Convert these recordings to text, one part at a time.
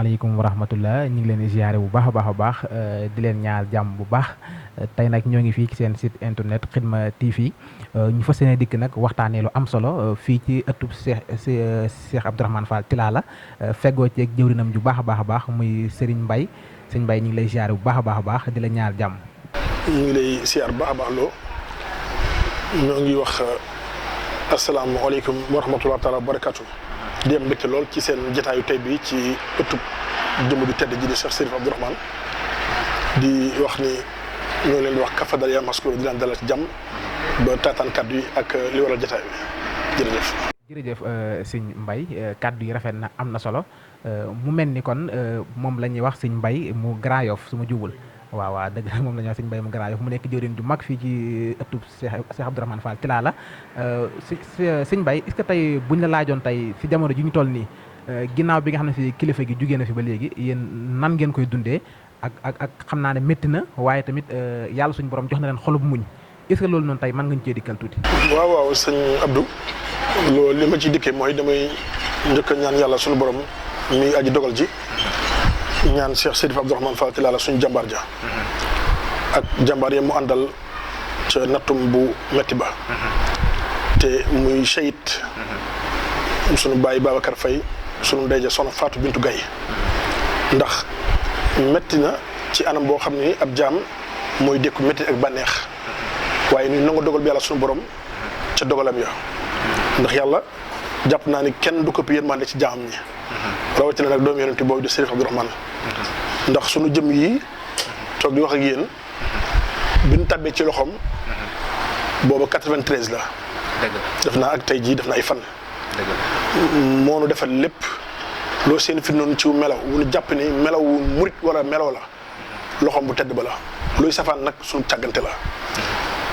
asalaamaaleykum wa rahmatullah ñu ngi leen di ziare bu baax a baax di leen ñaar jàmm bu baax tey nag ñoo ngi fii ci seen site internet Khidma TV ñu fas yéene dikk nag waxtaanee lu am solo fii ci ëttub Cheikh Abdourahmane Fall Tilala feggoo ci ak jëwrinam ju baax a baax muy Serigne Mbaye Serigne Mbaye ñu ngi lay ziare bu baax a baax di la ñaar jàmm. ñu ngi lay ziar bu baax a baax loo ñoo ngi wax asalaamaaleykum wa rahmatulah taala wa barakatu di am mbégte lool ci seen jotaayu tey bi ci ëttub jëmm ju tedd ji di Cheikh Chérif Abdourahmane di wax ni ñoo leen di wax kafadal yaa maskuro di leen dalal ci jàmm ba taataan kaddu yi ak li waral jotaay bi jërëjëf. jërëjëf sëñ Mbaye kaddu yi rafet na am na solo mu mel ni kon moom la ñuy wax sëñ Mbaye mu Grand Yoff su ma jubul waaw dëgg moom la ñuy wax sëñ Mbaye mu Grand Yoff mu nekk jëwriñ ju mag fii ci ëttub Cheikh Abdourahmane Fall Tilala sëñ Mbaye est-ce que tey buñ la laajoon tey si jamono ji ñu toll nii ginnaaw bi nga xam ne si kilifa gi jugee na fi ba léegi yéen nan ngeen koy dundee ak xam naa ne métti na waaye tamit yàlla suñu borom jox na leen xolub muñ est-ce que loolu noonu tey mën nga ñu cee dikkal tuuti. waaw sëñ Abdou loolu li ma ciy dikkee mooy damay njëkk a ñaan yàlla suñu borom mi aji dogal ji ñaan Cheikh Chérif Abdourahmane Fall Tilala suñu jàmbaar ja ak jàmbaar yi mu àndal ca nattum bu metti ba te muy cheyit suñu bàyyi Babacar Faye suñu ndey ja soxna Fatou Bintou Gaye ndax metti na ci anam boo xam ni ab jaam mooy dékku metti ak bànneex waaye ni nangu dogal bi yàlla suñu borom ca dogalam ya ndax yàlla jàpp naa ni kenn du ko pi yërmande ci jaamam ñi rawatina nag doomu yonent boobu di Chérif Abdourahmane ndax sunu jëm yi toog di wax ak yéen bi ñu tàbbee ci loxoom booba 93 la. def naa ak tey jii def na ay fan. moo nu defal lépp loo seen fi noonu ci melaw wu ñu jàpp ni melaw wu murit wala melaw la loxoom bu tedd ba la luy safaan nag suñu càggante la.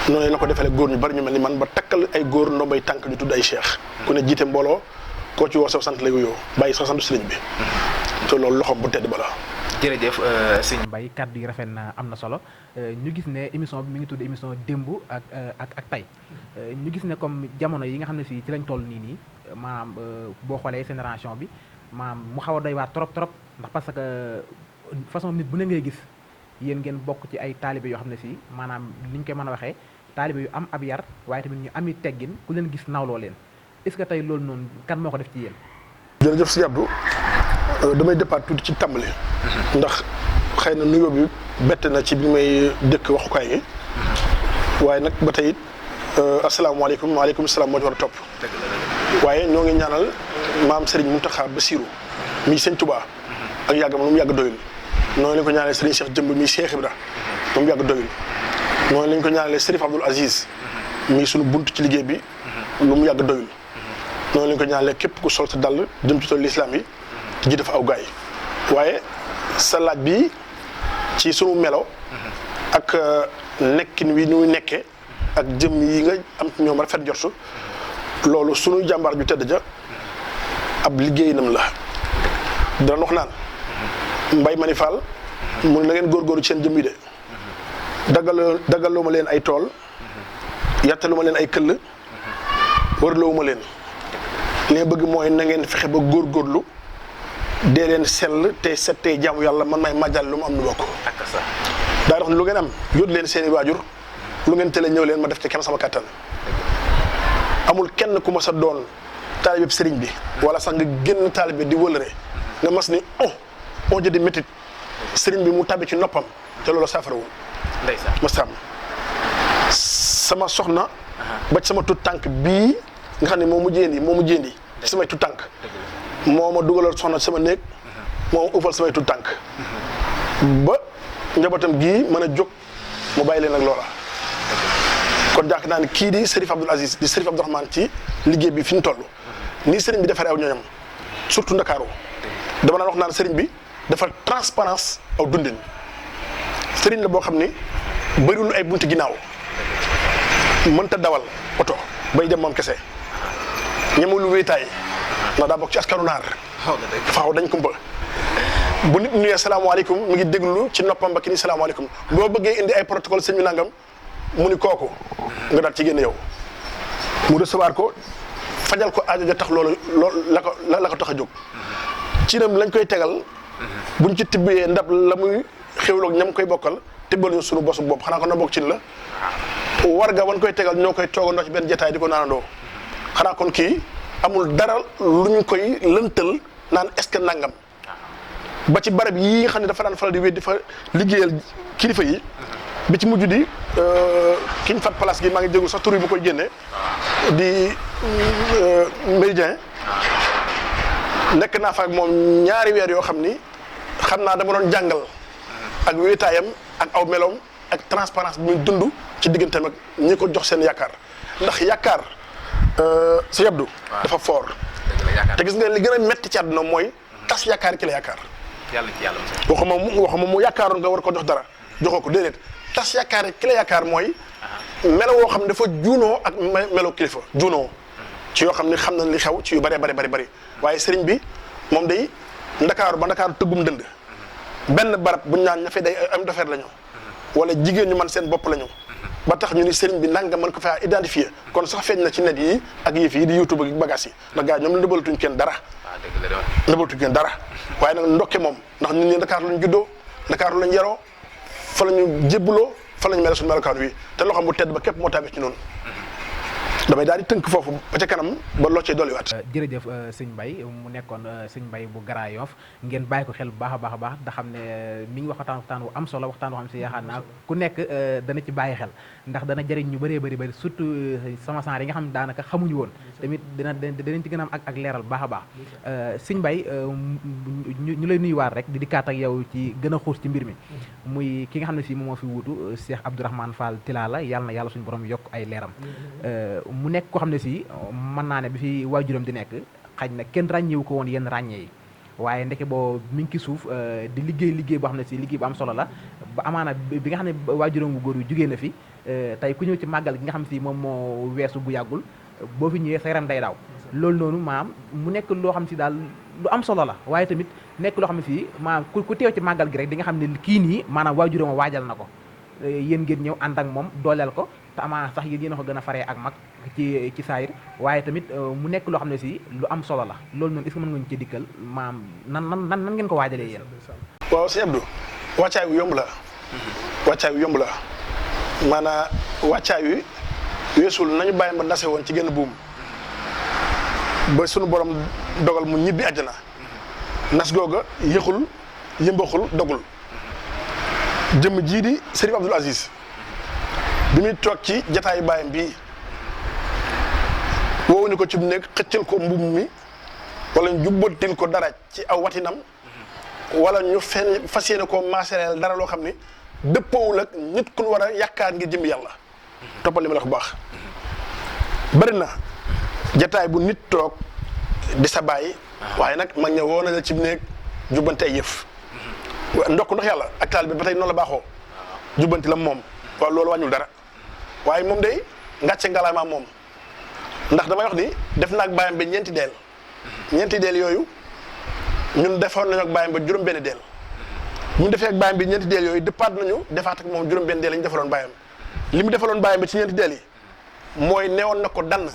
noonu la ko defalee góor ñu bari ñu mel ni man ba takkal ay góor ndombay tànk ñu tudd ay cheikh ku ne jiite mbooloo koo ci woo saw sant lay wuyoo bàyyi sa sant sëriñ bi te loolu loxoom bu tedd ba la. jërëjëf sëñ Mbaye kaddu yi rafet na am na solo ñu gis ne émission bi mi ngi tudd émission démb ak tey ñu gis ne comme jamono yi nga xam ne fii ci lañ toll nii maanaam boo xoolee génération bi maanaam mu xaw a doy waar trop ndax parce que façon nit bu ne ngay gis yéen ngeen bokk ci ay taalibe yoo xam ne fii maanaam ni ñu koy mën a waxee taalibe yu am ab yar waaye tamit ñu ami teggin ku leen gis nawloo leen est-ce que tey loolu noonu kan moo ko def ci yéen. jërëjëf si Abdou damay départ tuuti ci tàmbali. ndax xëy na nuyoo bi bett na ci bi may dëkk waxukaay gi. waaye nag ba tey asalaamaaleykum waaleykum salaam moo ci war a topp. waaye ñoo ngi ñaanal maam Serigne Mountakha Bassirou mi sëñ Touba. ak yàggam lu mu yàgg doyul. noonu lañ ko ñaanalee Serigne Cheikh Jëmb mi Cheikh Ibra lu mu yàgg doyul. noonu lañ ko ñaanalee Serif Abdoul Aziz mi sunu bunt ci liggéey bi lu mu yàgg doyul. noonu lañ ko ñaanalee képp ku sol sa dàll jëm ci tool l'islam yi ji dafa aw gaay waaye sa laaj bi ci sunu melo ak nekkin wi nu nekkee ak jëm yi nga am ci ñoom rafet jortu loolu sunu jàmbaar ju tedd ja ab liggéeyinam la dana wax naan Mbaye Mani Fall mu ne la ngeen góorgóorlu ci seen jëm yi de daggaloo ma leen ay tool yattalu ma leen ay këll wërloowu ma leen li nga bëgg mooy na ngeen fexe ba góorgóorlu dee leen sell te set tey jaamu yàlla man may màjjal lu mu am nu bokk. daa dox ne lu ngeen am yóot leen seen i waajur lu ngeen tële ñëw leen ma def ci kenn sama kattan amul kenn ku ma sa doon taalibe sëriñ bi wala sax nga génn taalibe di wëlëre nga mas ni on jëdi métit sëriñ bi mu tàbbi ci noppam te loolu saafarawul ma sàmm sama soxna ba ci sama tut tànk bii nga xam ne moo mu jéndi ci samay tut tànk moo ma dugalal soxna sama néeg moo ma ufal samay tut tànk ba njabootam gii mën a jóg mu bàyyi leen ak loola kon jàkk naa ne kii di Chérif Abdoul Aziz di Chérif Abdourahmane ci liggéey bi fi ñu toll nii sëriñ bi defaree aw ñooñam surtout Ndakaaru dama naan wax naan sëriñ bi dafa transparence aw dundin sëriñ la boo xam ni bëriwul ay bunti ginnaaw mënta dawal oto bay dem moom kese ñemul lu wéetaay ndax daa bokk ci askanu naar faaw dañ kumpa bu nit nuyee salaamaaleykum mu ngi déglu ci noppam ba ki ni salaamaaleykum boo bëggee indi ay protocole sëñ bi nangam mu ni kooku nga daal ci génn yow mu recevoir ko fajal ko aajo ja tax loolu la ko tax a jóg ci dem lañ koy tegal buñ ci tibbee ndab la muy xewloog ñam koy bokkal tibbal ñu sunu bosu bopp xanaa ko na bokk cin la warga wan koy tegal ñoo koy toogandoo ci benn jataay di ko naanandoo xanaa kon kii amul dara lu ñu koy lëntal naan est-ce que nangam ba ci barab yi nga xam ne dafa daan faral di wéy di fa liggéeyal kilifa yi bi ci mujj di ki ñu fat place gi maa ngi jégul sax tur yi bu koy génne di Méridien nekk naa fa ak moom ñaari weer yoo xam ni xam naa dama doon jàngal ak wéetaayam ak aw meloom ak transparence bi muy dund ci digganteem ak ñi ko jox seen yaakaar ndax yaakaar si Abdou dafa fort te gis nga li gën a metti ci àdduna mooy tas yaakaar ki la yaakaar waxuma mu yaakaaroon nga war ko jox dara joxoo ko déedéet tas yaakaar ki la yaakaar mooy melo woo xam ne dafa juunoo ak melo kilifa juunoo ci yoo xam ne xam na li xew ci yu bëree bëri waaye sëriñ bi moom day ndakaaru ba ndakaaru tëggum dënd benn barab buñ naan ña fay day am defar lañu wala jigéen ñu man seen bopp lañu ba tax ñu ni sëriñ bi nanga mën ko faa identifier kon sax feeñ na ci net yi ak yëf yi di YouTube ak bagage yi ndax gars yi ñoom nëbalatuñ kenn dara waaye nag ndokke moom ndax ñun ñi Ndakaaru lañ juddoo Ndakaaru lañ yaroo fa la ñu jébbuloo fa la ñu mel suñu melokaan wi te loo xam bu tedd ba képp moo tàbbi ci noonu damay daal di tënk foofu ba ca kanam ba loo cee dolliwaat. jërëjëf sëñ Mbaye mu nekkoon sëñ Mbaye bu Grand Yoff ngeen bàyyi ko xel bu baax a baax da xam ne mi ngi wax waxtaan wu am solo waxtaan woo xam si yaakaar naa ku nekk dana ci bàyyi xel ndax dana jëriñ ñu bëree bëri surtout sama sang yi nga xam ne daanaka xamuñu woon tamit dinañ ci gën a am ak leeral baax a baax sëñ Mbaye ñu lay nuyuwaat rek di dikkaat ak yow ci gën a xuus ci mbir mi muy ki nga xam ne si moom moo fi wuutu Cheikh Abdourahmane Fall Tilala yàlla na yàlla suñu borom yokk ay leeram mu nekk koo xam ne si mën naa ne bi fi waajuram di nekk xaj na kenn ràññewu ko woon yenn ràññee yi waaye ndeke boo mi ngi ci suuf di liggéey boo xam ne si liggéey bu am solo la ba amaana bi nga xam ne waajuram bu góor yu jugee na fi tey ku ñëw ci màggal gi nga xam ne si moom moo weesu bu yàggul boo fi ñëwee sa yaram day daaw loolu noonu maam mu nekk loo xam si daal lu am solo la waaye tamit nekk loo xam ne si maanaam ku teew ci màggal gi rek di nga xam ne kii nii maanaam waajuram waajal na ko yéen ngeen ñëw ànd ak moom dooleel ko te amaana sax yéen a ko gën a faree ak mag ci saayir waaye tamit mu nekk loo xam ne si lu am solo la loolu noonu est-ce que mën nga ñu ci dikkal maam nan ngeen ko waajalee yéen. waaw sëñ Abdou wàccaay wi yomb la maanaam wàccaay wi weesul nañu bàyyi ma nase woon ci genn buum ba sunu borom dogal mu ñibbi àjjana nas googa yëxul yëmbaxul dogul jëmm jii di Serigne Abdoul Aziz bi muy toog ci jataayu baayam bii woowuñu ko ci nekk xëccal ko mbubb mi wala ñu jubbatil ko dara ci aw watinam wala ñu fas yéene koo maasereel dara loo xam ni dëppoowul ak nit ku war a yaakaar ngir jëm yàlla toppal li ma la ko baax bari na jataay bu nit toog di sa bàyyi waaye nag mag ña woo na la ci néeg jubbante ay yëf ndokk ndax yàlla ak taal bi ba tey noonu la baaxoo jubbanti la moom waaw loolu wàññul dara waaye moom day ngàcce ngalaama moom ndax damay wax ni def na ak bàyyam ba ñeenti deel yooyu ñun defoon nañu ak bàyyam ba juróom-benn deel ñu defee ak bàyyam bi ñeenti deel yooyu dëppaat nañu defaat ak moom juróom-benn deel la ñu defaloon bàyyam li mu defaloon bàyyam ba ci ñeenti deel yi mooy neewoon na ko dann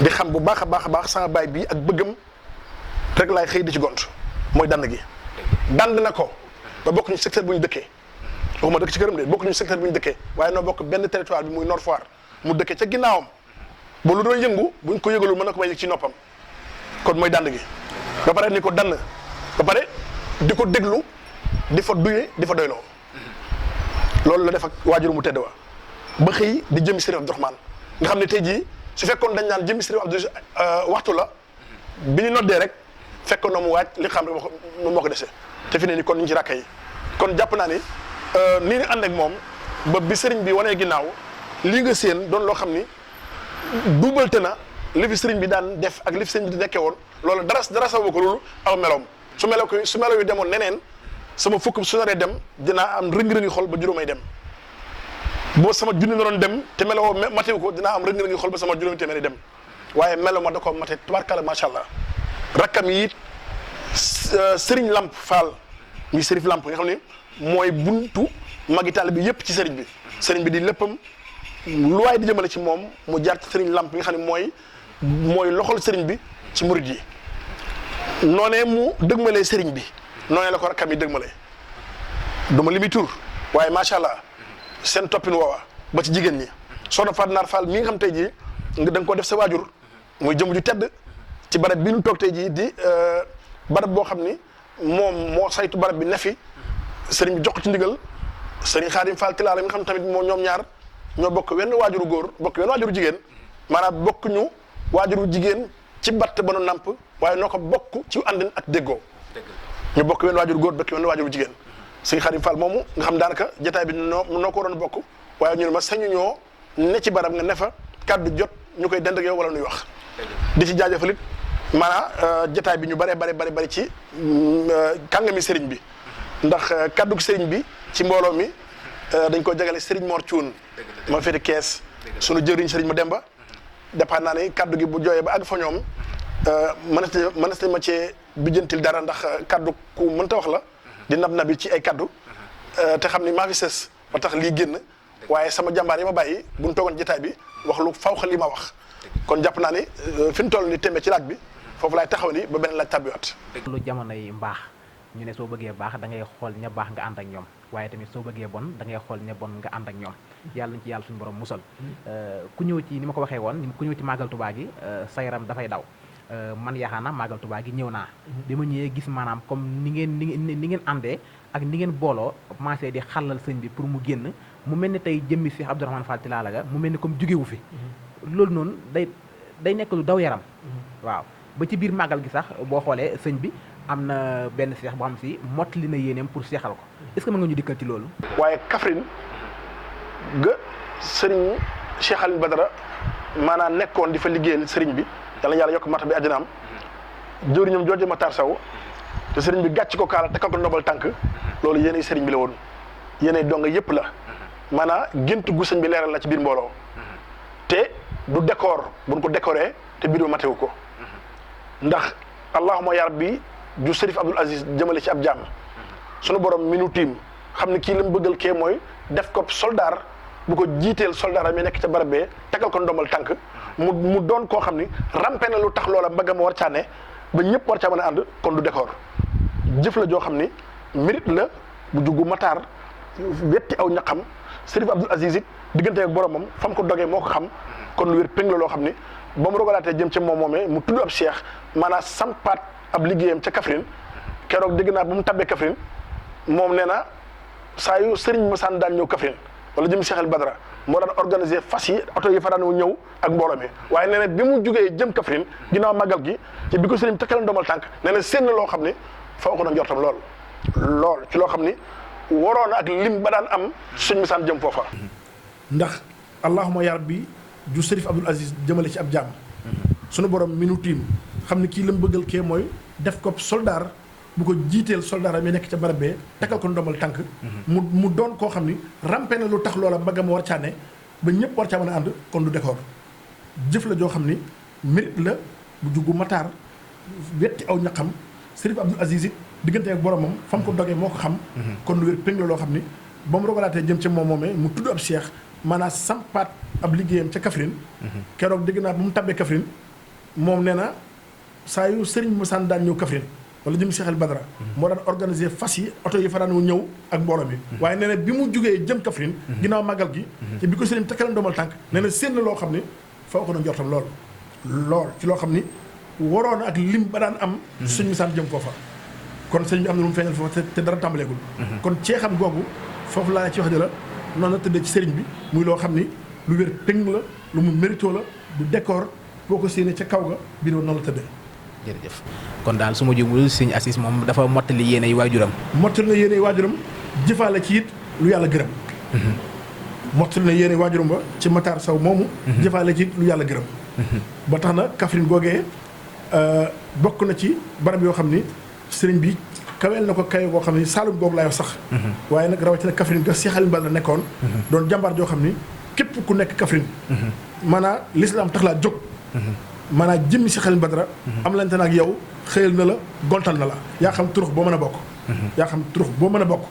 di xam bu baax a baax sama baay bii ak bëggam rek laay xëy di ci gont mooy dann gi dand na ko ba bokk ñu secteur bu ñu dëkkee waxuma dëkk ci këram de bokk ñu secteur bu ñu dëkkee waaye noo bokk benn territoire bi muy Nord Foire mu dëkkee ca ginnaawam ba lu doon yëngu buñ ko yëgalul mën na ko may yëg ci noppam kon mooy dand gi ba pare ni ko dann ba pare di ko déglu di fa duye di fa doyloo loolu la def ak waajur mu tedd wa ba xëy di jëmi Serigne Abdourahmane nga xam ne tey jii su fekkoon dañ naan jëmi Serigne Abdou waxtu la bi ñu noddee rek fekkoon na mu waaj li xam rek moo ko dese te fi ne ni kon ñu ngi ci rakka yi kon jàpp naa ni nii ni ànd ak moom ba bi sëriñ bi wanee ginnaaw lii nga séen doon loo xam ni duubalte na li fi sëriñ bi daan def ak li fi sëriñ bi di nekkee woon loolu dara sababu ko loolu aw meloom su melo yu demoon neneen sama fukk su naree dem dinaa am rëng-rëngi xol ba juróomay dem boo sama junni naroon dem te meloo matewu ko dinaa am rëng-rëngi xol ba sama juróomi téeméeri dem waaye melo ma da ko mate tubaarkalla macha allah rakkam yi it sëriñ Lamp Fall muy sërif Lamp nga xam ne mooy buntu magitaal bi yëpp ci sëriñ bi di léppam lu waay di jëmale ci moom mu jaar ci sëriñ Lamp nga xam ne mooy loxol sëriñ bi ci murid yi noonee mu dëgmalee sëriñ bi noonee la ko rakkam yi dëgmalee duma li muy tur waaye macha allah seen toppin woowa ba ci jigéen ñi soxna Fatou Naar Fall mi nga xam tey jii nga da nga ko def sa waajur muy jëm ju tedd ci barab bi ñu toog tey jii di barab boo xam ni moom moo saytu barab bi ne fi sëriñ bi jox ko ci ndigal sëriñ Xaadim Fall Tilaala mi nga xam tamit moo ñoom ñaar ñoo bokk wenn waajuru góor bokk wenn waajuru jigéen maanaam bokk ñu waajuru jigéen ci batt ba nu namp waaye noo ko bokk ci àndin ak déggoo ñu bokk wenn waajuru góor bokk wenn waajuru jigéen sëriñ Xaadim Fall moomu nga xam daanaka jotaay bi noo ko waroon bokk waaye ñu ne ma sañu ñoo ne ci barab nga ne fa kàddu jot ñu koy dend ak yow wala nuy wax di ci jaajëfalit maanaam jotaay bi ñu bari ci kàngami sëriñ bi ndax kàddu sëriñ bi ci mbooloo mi dañ ko jagale sëriñ Mor Cuun ma féete kees sunu jëriñ sëriñ ma Demba dépend naa ne kàddu gi bu jooyee ba àgg fa ñoom mënees nañ ma cee bijjantil dara ndax kàddu ku mënta wax la di nabi ci ay kàddu te xam ni maa fi sës ba tax lii génn waaye sama jàmbaar yi ma bàyyi bu ñu toogoon jotaay bi wax lu faw xa li ma wax kon jàpp naa ni fi ñu toll ni tembe ci laaj bi foofu laay taxaw ni ba beneen laaj tàbbiwaat lu jamonoy mbaax ñu ne soo bëggee baax da ngay xool ña baax nga ànd ak ñoom waaye tamit soo bëggee bon da ngay xool ña bon nga ànd ak ñoom yàlla nañ ci yàlla suñu borom musal ku ñëw ci ni ma ko waxee woon ku ñëw ci màggal Tuubaa gi sa yaram dafay daw man yaakaar màggal Tuubaa gi ñëw naa bi ma ñëwee gis maanaam comme ni ngeen àndee ak ni ngeen booloo commencé di xàllal sëñ bi pour mu génn mu mel ni tey jëmmi Cheikh Abdourahmane Fall Tilala ga mu mel ni comme jógewu fi loolu noonu day nekk lu daw yaram waaw ba ci biir màggal gi sax boo xoolee sëñ bi am na benn seex boo xam si mottali na yéeneem pour seexal ko est-ce que mën nga ñu dikkal ci loolu. waaye Kaffrine ga sëriñ Cheikh Alioune Badara maanaam nekkoon di fa liggéeyal sëriñ bi yàlla yàlla yokk mata bi àddinaam jëwriñam jooju Matar Saw te sëriñ bi gàcc ko kaala takkal ko ndombal tànk loolu yéenay sëriñ bi la woon yéenay donga yëpp la maanaam gént gu sëñ bi leeral la ci biir mbooloo te du décor buñ ko décoré te biir ba matewu ko ndax allahuma ya rabbi ju Sërif Abdul Aziz jëmale ci ab jaam sunu borom minu tiim xam ne kii la mu bëggal kee mooy def ko soldaar bu ko jiiteel soldaar mi nekk ca barab bee tegal ko ndombal tànk mu doon koo xam ni rampe na lu tax loola mbagam war caa ne ba ñëpp war caa mën a ànd kon du décor jëf la joo xam ni mérite la bu jugu mataar wetti aw ñaqam Sërif Abdul Aziz it diggante ak boromam fam ko dogee moo ko xam kon lu wér péng la loo xam ni ba mu rogalaatee jëm ca moom moomee mu tudd ab cheikh maanaam sampaat ab liggéeyam ca Kaffrine keroog dégg naa ba mu tabbee Kaffrine moom nee na saa yu sëriñ Masaan daan ñëw Kaffrine wala jëm Cheikh El Badara moo daan organiser fas yi oto yi fa daan ñëw ak mbooloo mi waaye nee na bi mu jugee jëm Kaffrine ginnaaw màggal gi ci bi ko sëriñ takkal ndomal tànk nee na seen loo xam ni foo ko na njortam lool ci loo xam ni waroon ak lim ba daan am suñ Masaan jëm foofa ndax allahuma ya rabbi ju Sërif Abdul Aziz jëmale ci ab jaam sunu borom minu tiim xam ne kii la mu bëggal kee mooy def ko soldaar bu ko jiiteel soldaar mi nekk ca barab bee takkal ko ndombal tànk mu doon koo xam ni rampe na lu tax loola mbagam war caa ne ba ñëpp war caa mën a ànd kon du décor jëf la joo xam ni mérite la bu jugu mataar wetti aw ñaqam Sërif Abdul Aziz it diggante ak boromam fam ko dogee moo ko xam kon lu wér péng la loo xam ni ba mu rogalaatee jëm ca moom moomee mu tudd ab cheikh maanaam sampaat ab liggéeyam ca Kaffrine keroog dégg naa ba mu tabbee Kaffrine moom nee na saa yu sëriñ Masaan daan ñëw Kaffrine wala jëm Cheikh El Badara moo daan organiser fas yi oto yi fa daan ñëw ak mbooloo mi waaye nee na bi mu jugee jëm Kaffrine ginnaaw màggal gi te bi ko sëriñ takkal ndomal tànk nee na seen loo xam ni foo ko na njortam lool ci loo xam ni waroon ak lim ba daan am sëriñ Masaan jëm foofa kon sëriñ bi am na lu mu feeñal foofa te dara tàmbaleegul kon ceexam googu foofu laa ci wax de la noonu la tëddee ci sëriñ bi muy loo xam ni lu wér péng la lu mu mérito la du décor boo ko séenee ca kaw ga bii noonu la tëddee. jërëjëf kon daal su ma jumul sëñ Aziz moom dafa mottali yéene yi waajuram. mottali na yéene yi waajuram jëfaale ci it lu yàlla gërëm. mottali na yéene yi waajuram ba ci Matar Saw moomu. jëfaale ci it lu yàlla gërëm. ba tax na Kaffrine googee bokk na ci barab yoo xam ni sëriñ bi. kaweel na ko kawe boo xam ne Saalum googu laay wax sax waaye nag rawatina Kaffrine ga Cheikh Alioune Badara nekkoon doon jàmbaar joo xam ni képp ku nekk Kaffrine maanaam l'islam tax laa jóg maanaam jëmmi Cheikh Alioune Badara am lante na ak yow xëyal na la gontal na la yaa xam turux boo mën a bokk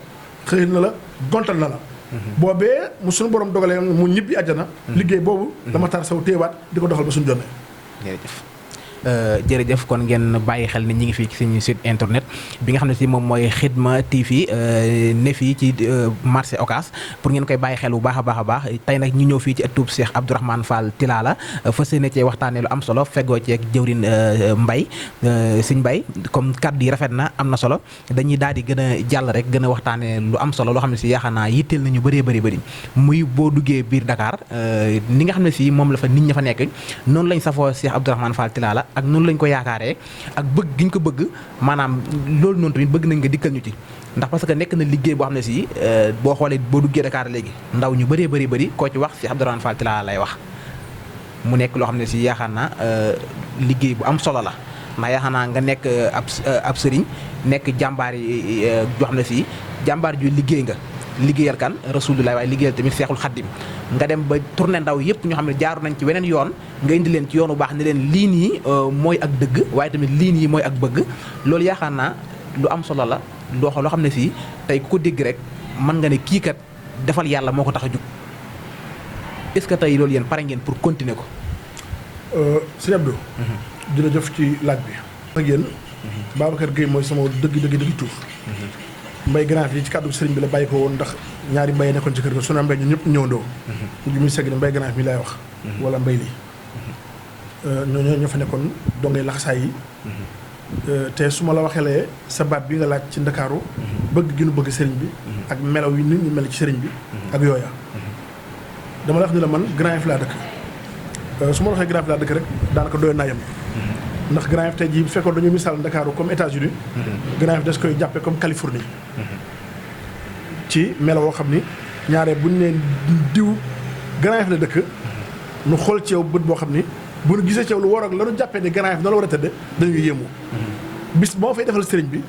xëyal na la gontal na la boobee mu suñu borom dogalee mu ñibbi àjjana liggéey boobu dama tar saw téewaat di ko doxal ba suñu jonne jërëjëf jërëjëf kon ngeen bàyyi xel ni ñi ngi fii ci suñu site internet bi nga xam ne si moom mooy Khidma TV ne fii ci marché Ocass pour ngeen koy bàyyi xel bu baax a baax tey nag ñu ñëw fii ci ëttub Cheikh Abdourahmane Fall Tilala fas yéene cee waxtaanee lu am solo feggoo ceeg jëwrin Mbaye sëñ Mbaye comme kàddu yi rafet na am na solo dañuy daal di gën a jàll rek gën a waxtaanee lu am solo loo xam ne si yaakaar naa yitteel nañu bëri muy boo duggee biir Dakar ni nga xam ne si moom la fa nit ña fa nekk noonu lañ safoo Cheikh Abdourahmane Fall Tilala ak noonu lañ ko yaakaaree ak bëgg gi ñu ko bëgg maanaam loolu noonu tamit bëgg nañ nga dikkal ñu ci ndax parce que nekk na liggéey boo xam ne si boo xoolee boo duggee Dakar léegi ndaw ñu bëri koo ci wax Cheikh Abdourahmane Fall Tilala lay wax mu nekk loo xam ne si yaakaar naa liggéey bu am solo la ndax yaakaar naa nga nekk ab sëriñ nekk jàmbaar yi joo xam ne si jàmbaar ju liggéey nga liggéeyal kan Rasulullah waaye liggéeyal tamit Seexul Xaddim nga dem ba tourné ndaw yëpp ñoo xam ne jaaru nañ ci weneen yoon nga indi leen ci yoonu baax ne leen lii nii mooy ak dëgg waaye tamit lii nii mooy ak bëgg loolu yaakaar naa lu am solo la loo xam ne si tey ku ko dégg rek mën nga ne kii kat defal yàlla moo ko tax a jug est-ce que tey loolu yéen pare ngeen pour continuer ko. sëñ Abdou. jërëjëf ci laaj bi. ak yéen. Babacar Gueye mooy sama dëgg tuur. Mbaye Grand yi ci kàddu sëriñ bi la bàyyi ko woon ndax ñaari mbay nekkoon ci kër ga su na mbay ñun ñëpp ñëwandoo. ñu muy segg ne Mbaye Grand mi laay wax. wala mbay lii. ñoo fa nekkoon dongay laxasaay yi. te su ma la waxeelee sa baat bi nga laaj ci ndakaaru bëgg gi nu bëgg sëriñ bi. ak melaw yi nit ñi mel ci sëriñ bi. ak yooya. dama la wax ni la man Grand Yoff laa dëkk. su ma la waxee Grand Yoff laa dëkk rek daanaka doyoon naa yem. ndax Grand Yoff tey jii bu fekkoon dañuy misaal Ndakaaru comme États-Unis Grand Yoff des koy jàppee comme Californie. ci melo woo xam ni ñaare buñ nee diw Grand Yoff la dëkk nu xool ci yow bët boo xam ni bu nu gisee ci yow lu war ak la nu jàppee ni Grand Yoff na la war a tëdd dañuy yéemu. bis moo fay defal sëriñ bi.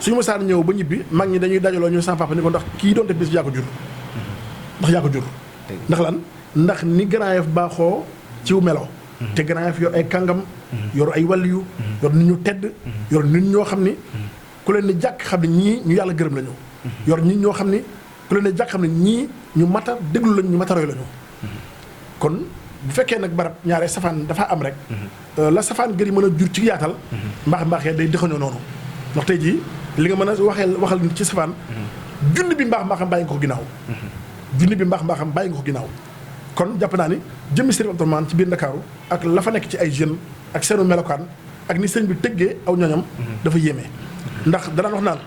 suñu mosaan ñëw ba ñibbi mag ñi dañuy dajaloo ñu sama papa ni ko ndax kii doon def bis yaa ko jur. ndax yaa ko jur. ndax lan ndax ni Grand Yoff baaxoo ciw melo. te Grand Yoff yor ay kàngam. yor ay wàlliyu yor nit ñu tedd. yor nit ñoo xam ni ku leen ni jàkk xam ne ñii ñu yàlla gërëm la ñu. yor nit ñoo xam ni ku leen ni jàkk xam ne ñii ñu mata déglu lañu ñu mata roy la ñu. kon bu fekkee nag barab ñaare safaan dafa am rek. la safaan gër yi mën a jur ci yaatal. mbaaxee day dëxañoo noonu. ndax tey jii li nga mën a waxal nit ci safaan. junni bi mbaaxam bàyyi nga ko ginnaaw. junni bi mbaaxam bàyyi nga ko ginnaaw. kon jàpp naa ni jëmmi Serigne Abdourahmane ci biir Ndakaaru ak la fa nekk ci ay jeunes ak seenu melokaan ak ni sëñ bi tëggee aw ñoñam dafa yéeme. ndax danaan wax naan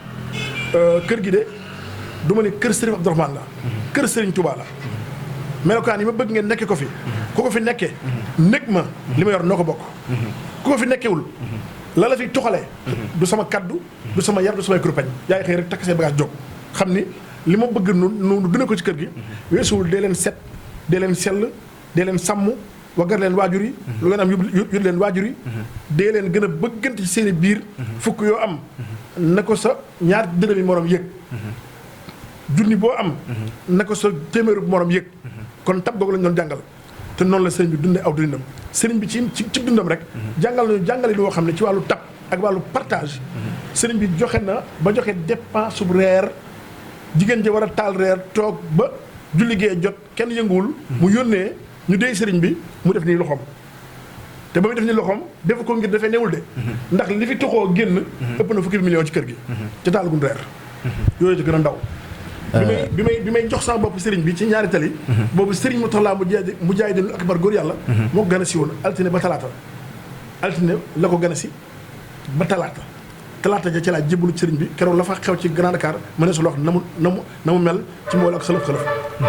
kër gi de du ma ne kër Serigne Abdourahmane la. kër Serigne Touba la. melokaan yi ma bëgg ngeen nekkee ko fi. ku ko fi nekkee. nekk ma li ma yor noo ko bokk. ku ko fi nekkewul. la la fi toxalee. du sama kaddu du sama yar du samay kurpañ yaay xëy rek takk say bagage jóg xam ni li ma bëgg nu dina ko ci kër gi. weesuwul dee leen set. dee leen sell dee leen sàmm waggar leen waajur yi lu ngeen am yut leen waajur yi dee leen gën a bëggante ci seen i biir fukk yoo am na ko sa ñaar dërëmi moroom yëg junni boo am na ko sa téeméeru moroom yëg kon tab googu lañ doon jàngal te noonu la sëriñ bi dundee aw dundam sëriñ bi ci dundam rek jàngal nañu jàngale boo xam ne ci wàllu tab ak wàllu partage sëriñ bi joxe na ba joxe dépense sub reer jigéen ji war a taal reer toog ba julli gee jot kenn yënguwul mu yónnee ñu dey sëriñ bi mu def nii loxoom te ba muy def nii loxoom defu ko ngir dafay newul de ndax li fi toxoo génn ëpp na fukki million ci kër gi ci taal gun reer yooyu ci gën a ndaw bi may jox sama bopp sëriñ bi ci ñaari tali boobu sëriñ mu taxlaa mu jaay den akbar góor yàlla moo ko gën a si woon altine ba talaata altine la ko gën a si ba talaata ja ci laa jébbalu ci sëriñ bi keroog la fa xew ci Grand Dakar ma ne su lox na mu mel ci mbooloo ak xëlëf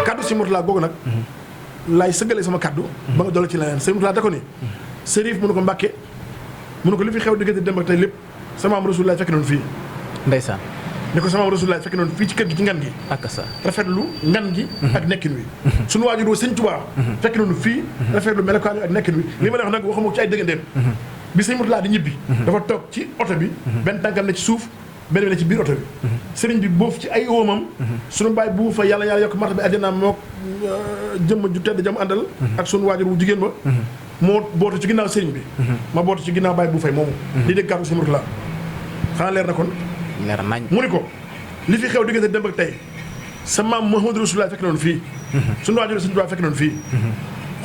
kaddu si motulaa googu nag laay sëggalee sama kaddu ba nga doole ci leneen sëriñ motulaa da ko ni sërif mënu ko mbàkke mënu ko li fi xew diggante dem ak tey lépp sama am Rasulullah fekk noonu fii ndeysaan ni ko sama am Rasulullah fekk noonu fii ci kër gi ci ngan gi ak sa rafetlu ngan gi ak nekkin wi suñu waajur sëñ Tuubaa fekk noonu fii rafetlu melokaan wi ak nekkin wi li ma def nag waxuma ci ay dëggandeem bi sëñ Murtala di ñibbi dafa toog ci oto bi benn tànkam ne ci suuf benn bi ne ci biir oto bi sëriñ bi boofu ci ay wóomam suñu baay bu fa yàlla yokk marta bi àddina moo jëmm ju tedd jam àndal ak suñu waajur wu jigéen ba moo bootu ci ginnaaw sëriñ bi ma bootu ci ginnaaw baay bu fay moomu di dégg kàddu sëñ Murtala xanaa leer na kon leer nañ mu ni ko li fi xew diggante dem ak tey sa maam Muhammadu Rasulullah fekk noonu fii suñu waajur sëñ Tuubaa fekk noonu fii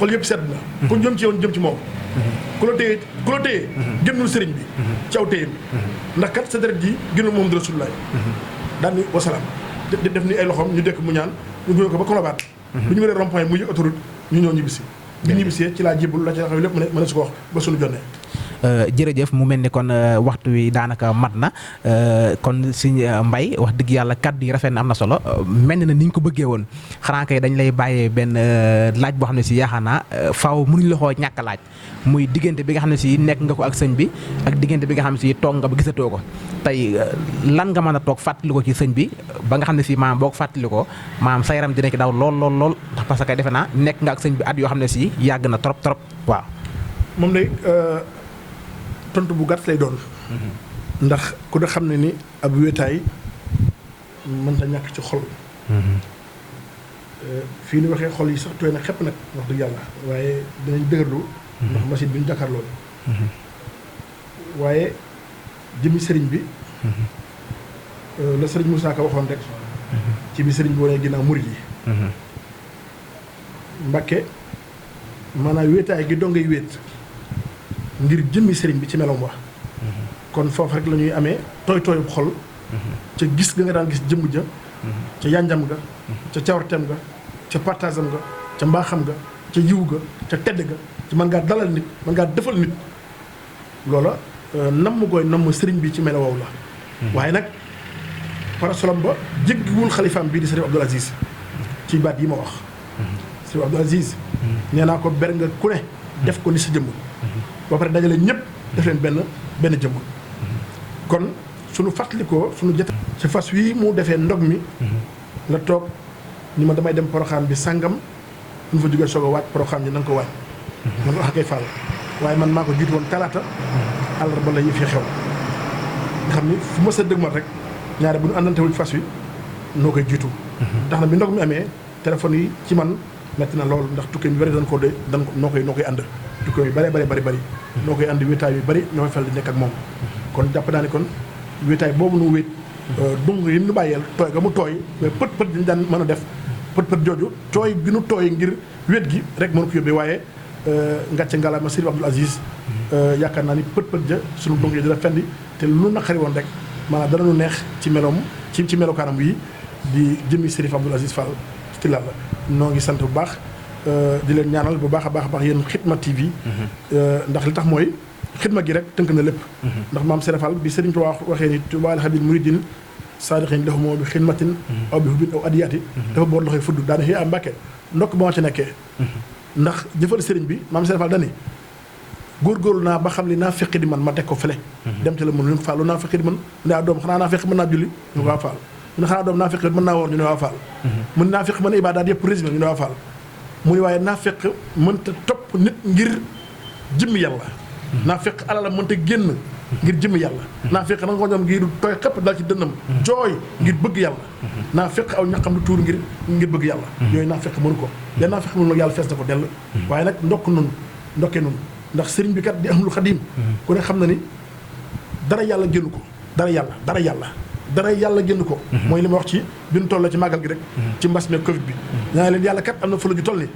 xol yëpp sedd na ku jëm ci yoon jëm ci moom ku la téye génnul sëriñ bi ci aw téye ndax kat sa deret ji génnul moom di Rasulullah daan ni wasalaam def ni ay loxoom ñu dekk mu ñaan ñu gunge ko ba Colobane bu ñu waree rond-point mu yëg autoroute ñu ñëw ñibbisi bi ñibbisee ci laa jébbalu la ci xew lépp mën a su ko wax ba suñu jonnee jërëjëf mu mel ni kon waxtu wi daanaka mat na kon Sëñ Mbaye wax dëgg yàlla kàddu yi rafet na am na solo mel na ni ñu ko bëggee woon xanaa kay dañ lay bàyyee benn laaj boo xam ne si yaakaar naa faaw mënuñ la xoo ñàkk a laaj muy diggante bi nga xam ne si nekk nga ko ak sëñ bi ak diggante bi nga xam ne si toog nga ba gisatoo ko tey lan nga mën a toog fàttali ko ci sëñ bi ba nga xam ne si maanaam boo ko fàttali ko maanaam sa yaram dina ci daw lool ndax parce que defe naa nekk nga ak sëñ bi at yoo xam ne si yàgg na trop waaw. moom de tontu bu gàtt lay doon. ndax ku ne xam ne ni ab wéetaay mënta ñàkk ci xol. fii ni waxee xol yi sax tooy na xepp nag wax dëgg yàlla waaye dinañ dëgërlu. ndax machine bi ñu jàkkaarloo. waaye jëmmi sëriñ bi. la sëriñ Moussa Ka waxoon rek. ci bi sëriñ bi wane ginnaaw murid yi. Mbàkke maanaam wéetaay gi dongay wéet. ngir jëmmi sëriñ bi ci meloom wax kon foofu rek la ñuy amee tooy-tooyub xol ca gis ga nga daan gis jëmm ja ca yanjam ga ca cawarteem ga ca partageam ga ca mbaaxam ga ca yiw ga ca tedd ga ci mën ngaa dalal nit mën ngaa defal nit loola namm gooy namm sëriñ bi ci melo wow la waaye nag parasolam ba jéggiwul xalifaam bii di sëriñ Abdoul Aziz ci baat yi ma wax sëriñ Abdoul Aziz nee naa ko ber nga ku ne def ko ni sa jëmm ba pare dajale ñëpp def leen benn jëmm kon suñu fàttalikoo suñu jot ci fas wii mu defee ndog mi la toog ni ma damay dem poroxaan bi sàngam ñu fa jógee soog a waaj poroxaan bi na nga ko waaj man wax kay fàll waaye man maa ko jiitu woon talaata àllarba la yi fi xew nga xam ni fu ma sa dëgmal rek ñaare bu ñu àndantewul fas wi noo koy jiitu tax na bi ndog mi amee téléphone yi ci man metti na lool ndax tukki mi bari dañ ko noo koy ànd tukki yu bari noo koy ànd wéetaay yu bari ñoo koy fel di nekk ak moom kon jàpp naa ne kon wéetaay boobu nu wéet dung yi ñu bàyyeel tooy ga mu tooy mais pët ñu daan mën a def pët jooju tooy gi nu tooy ngir wéet gi rek mënu ko yóbbee waaye ngàcce ngalaama Sëriñ Abdoul Aziz yaakaar naa ni pët ja suñu dung yi dina fendi te lu naqari woon rek maanaam dana nu neex ci meloom ci melokaanam yi di jëmmi Sëriñ Abdoul Aziz Fall ci la noo ngi sant bu baax di leen ñaanal bu baax a baax yéen Xidma TV ndax li tax mooy xidma gi rek tënk na lépp ndax maam Serap Fall bi Sëriñ Tuubaa waxee ni Tuubaa li xabil muridin saadiqin lahu moo bi xidmatin aw bi hubin aw adiyaati dafa boor loxoy fudd daana xëy am Mbàkke ndokk ba ma ci nekkee ndax jëfal sëriñ bi maam Serap Fall dani góorgóorlu naa ba xam li naa feqi di man ma teg ko fële dem te la mën lu Fall naa feqi di man mu ne doom xanaa naa feq mën naa julli ñu ko waa Fall mu ne xanaa doom naa feq mën naa woor ñu ne waa Fall mu ne naa feq mën a ibaadaat yëpp résumé ñu ne waa Fall mu ne waaye naa fekk mënta topp nit ngir jëmmi yàlla naa fekk alala mënta génn ngir jëmmi yàlla naa fekk na nga ñoom ngir tooy xëpp daal ci dënnam jooy ngir bëgg yàlla naa fekk aw ñaqam lu tuur ngir bëgg yàlla yooyu naa fekk mënu ko den naa fekk mënu nag yàlla fees na ko dell waaye nag ndokkee nun ndax sëriñ bi kat di Ahmadul Xadim ku ne xam na ni dara yàlla génn ko dara yàlla génn ko mooy li ma wax ci bi ñu toll ci màggal gi rek ci mbas mi Covid bi ñaa leen yàlla kat am na fula ju toll ni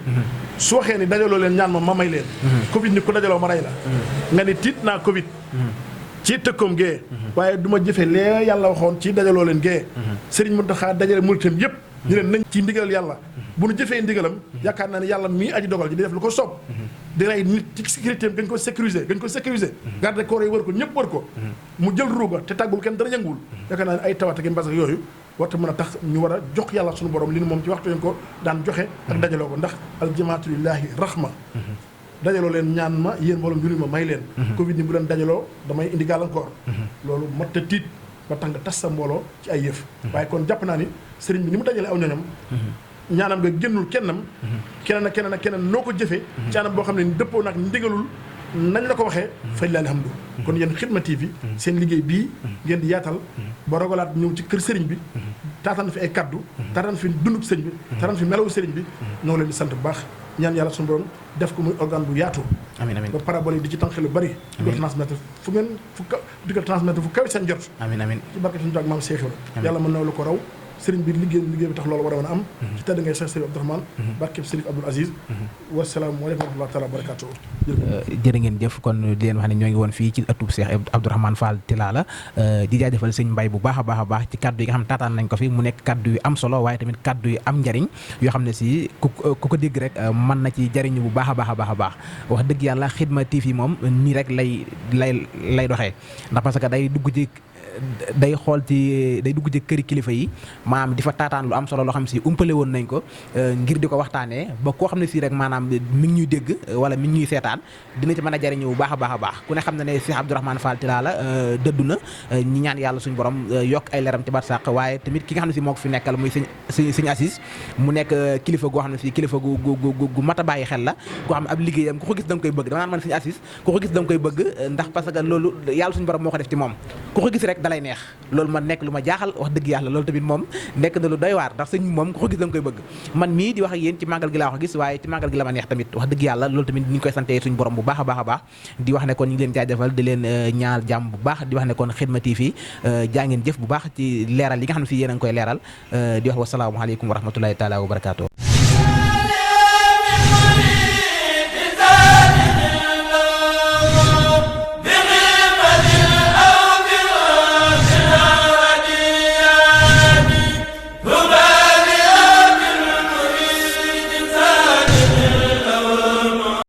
su waxee ni dajaloo leen ñaan ma may leen Covid ni ku dajaloo ma rey la nga ni tiit naa Covid ci tëkkoom gée waaye du ma jëfe lee yàlla waxoon ci dajaloo leen gée sëriñ Mountakha dajale muritam yëpp ñu leen nañ ci ndigal yàlla bu nu jëfee ndigalam yaakaar naa ne yàlla mii aji dogal ji di def lu ko soob di rey nit ci sécurité am gañ ko sécuriser garde corps yi wër ko ñëpp wër ko mu jël ruuga te tàggul kenn dara yënguwul yaakaar naa ne ay tawat ak mbas ak yooyu warta mën a tax ñu war a jox yàlla suñu borom li ni moom ci waxtu yéen ko daan joxe ak dajaloo ko ndax aljamaatu lillahi rahma dajaloo leen ñaan ma yéen mbooloo julli ma may leen Covid ni bu leen dajaloo damay indi gàllankoor loolu mat ta tiit ba tax nga tas sa mbooloo ci ay yëf waaye kon jàpp naa ni sëriñ bi ni mu dajale aw ñoñam ñaanam nga génnul kennam keneen noo ko jëfee ci anam boo xam ne ni dëppoo nag ndigalul nañ la ko waxee fay la alhamdu kon yéen Xidma TV seen liggéey bii ngeen di yaatal ba rogalaat ñëw ci kër sëriñ bi taataan fi ay kaddu taataan fi dundub sëriñ bi taataan fi melawu sëriñ bi ñoo leen di sant bu baax ñaan yàlla suñu borom def ko muy organe bu yaatu amiin amiin ba parabole yi di ci tànqe lu bari di ko transmettre fu kaw seen jot amiin amiin ci barke suñu ak maam Cheikh la yàlla mën na lu ko raw sëriñ bi liggéey bi tax loolu war a mën a am ci tedd ngay Cheikh Sëriñ Abdourahmane barkeb Sëriñ Abdoul Aziz wasalaamu aleykum wa rahmatullahi taala wa barakatuh jërë ngeen jëf kon di leen wax ne ñoo ngi woon fii ci ëttub Cheikh Abdourahmane Fall Tilala di jaajëfal sëñ Mbaye bu baax a baax ci kaddu yi nga xam ne taataan nañ ko fi mu nekk kaddu yu am solo waaye tamit kaddu yu am njariñ yoo xam ne si ku ko dégg rek mën na ci jariñu bu baax a baax wax dëgg yàlla Xidma TV moom nii rek lay doxee ndax parce que day dugg ci këri kilifa yi maanaam di fa taataan lu am solo loo xam si umpale woon nañ ko ngir di ko waxtaanee ba koo xam ne si rek maanaam mi ngi ñuy dégg wala mi ngi ñuy seetaan dina ci mën a jariñu bu baax a baax ku ne xam na ne Cheikh Abdourahmane Fall Tilala dëddu na ñi ñaan yàlla suñu borom yokk ay leeram ci barsàq waaye tamit ki nga xam ne si moo ko fi nekkal muy sëñ Assis mu nekk kilifa goo xam ne si kilifa gu mat a bàyyi xel la koo xam ne ab liggéeyam ku ko gis da nga koy bëgg dama naan man sëñ Assis ku ko gis da nga koy bëgg ndax parce que loolu yàlla suñu borom moo ko def ci moom ku ko gis rek dalay neex loolu man nekk lu ma jaaxal wax dëgg yàlla loolu tamit moom nekk na lu doy waar ndax sëñ moom ku ko gis da nga koy bëgg man mii di wax ak yéen ci màggal gi laa wax gis waaye ci màggal gi la ma neex tamit wax dëgg yàlla loolu tamit ñu ngi koy sante suñu borom bu baax a baax di wax ne kon ñu ngi leen jaajëfal di leen ñaanal jàmm bu baax di wax ne kon Xidma TV jaa ngeen jëf bu baax ci leeral yi nga xam ne si yéen a ngi koy leeral di wax wasalaamaaleykum wa rahmatulahi taala wa barakaatu